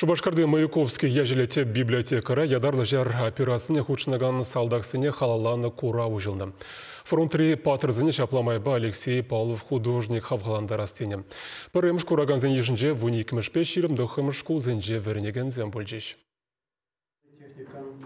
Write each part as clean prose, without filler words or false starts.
Шупашкарти Маяковский ячӗллӗ тӗп библиотекӑра ятарлӑ ҫар операцине хутшӑнакан салтаксене халалланӑ курав уҫӑлнӑ. Фронтри паттӑрсене ҫапла майпа Алексей Павлов художник хавхалантарас тенӗ. Пӗрремӗш куракансен йышӗнче 12-мӗшпе 29-мӗш шкулсенче вӗренекенсем пулчӗҫ.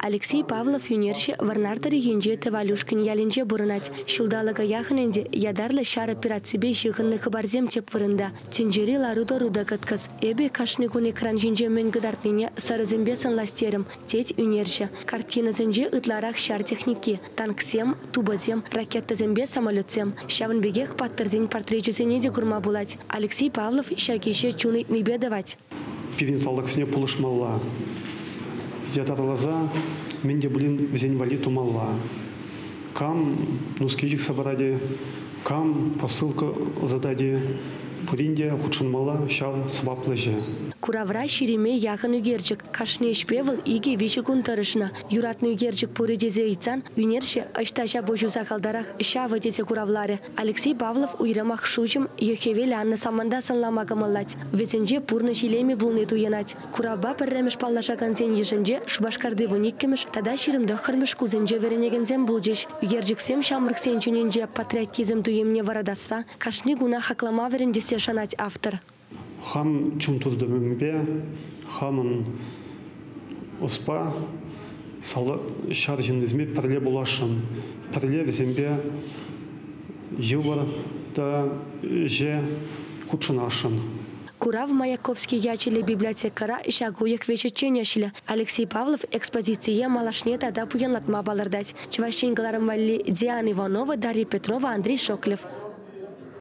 Алексей Павлов ӳнерҫӗ Вӑрнар тӑрӑхӗнчи Тӑвалюшкин ялӗнче пурӑнать. Ҫулталӑка яхӑн ӗнтӗ ятарлӑ ҫар операципе ҫыхӑннӑ хыпарсем тӗп вырӑнта. Тӗнчери лару-тӑру та кӑткӑс. Эпӗ кашни кун экран ҫинче мӗн кӑтартнине сӑрӑсемпе сӑнлас терӗм, тет ӳнерҫӗ. Картинӑсенче ытларах ҫар техники, танксем, тупӑсем, ракетӑсемпе самолетсем. Ҫавӑн пекех паттӑрсен портречӗсене те курма пулать. Алексей Павлов ҫак ӗҫе чун ыйтнипе тӑвать. Пирӗн салтаксене пулӑшмалла. Ятарласа мӗн те пулин вӗсен валли тумалла. Кам нуски ҫыхса парать-и, кам посылка ӑсатать-и, пурин те хутшӑнмалла ҫав сӑваплӑ ӗҫе. Куравра ҫирӗме яхӑн ӳкерчӗк. Кашни ӗҫпе вӑл икӗ-виҫӗ кун тӑрӑшнӑ. Юратнӑ ӳкерчӗк пур-и тесе ыйтсан ӳнерҫӗ ӑҫта ҫапӑҫу сахалтарах ҫавӑ тесе хуравларӗ. Алексей Павлов уйрӑмах шуҫӑм е хӗвел аннӑ саманта сӑнлама кӑмӑллать. Вӗсенче пурнӑҫ илемӗ пулни туйӑнать. Куравпа пӗрремӗш паллашакансен йышӗнче Шупашкарти 12-мӗш тата 29-мӗш шкулсенче вӗренекенсем пулчӗҫ. Ӳкерчӗксем ҫамрӑксен чунӗнче патриотизм туйӑмне вӑратасса, кашни куна хаклама вӗрентессе шанать автор. Хам чун туртӑмӗпе, хамӑн ӑспа ҫар ҫыннисемпе пӗрле пуласшӑн. Пӗрле вӗсемпе йывӑр та ӗҫе хутшӑнасшӑн. Курав Маяковский ячӗллӗ библиотекӑра ҫак уйӑх вӗҫӗччен ӗҫлӗ. Алексей Павлов экспозицие малашне тата пуянлатма палӑртать. Чӑваш Ен кӑларӑм валли Диана Иванова, Дарья Петрова, Андрей Шоклев.